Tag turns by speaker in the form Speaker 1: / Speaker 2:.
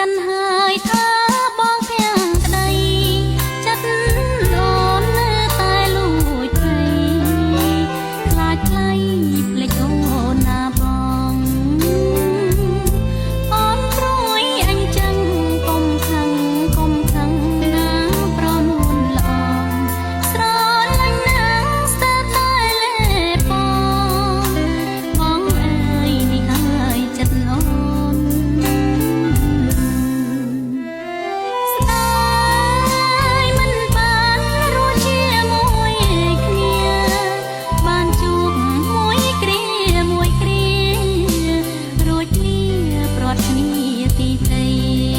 Speaker 1: ចិនហើយថាបងទាំងក្តីចិត្តអូននៅតែលួចភ័យខ្លាចថ្លៃភ្លេចអូនណាបងអូនព្រួយអញចឹងកុំខឹងកុំខឹងណាប្រនួនល្អងស្រឡាញ់ណាស់ស្ទើរតែលេបងបងអើយនេះហើយចិត្តអូន ស្ដាយមិនបានរស់ជាមួយគ្នា បានជួបមួយគ្រាមួយគ្រារួចគ្នាព្រាត់គ្នាទីទៃ។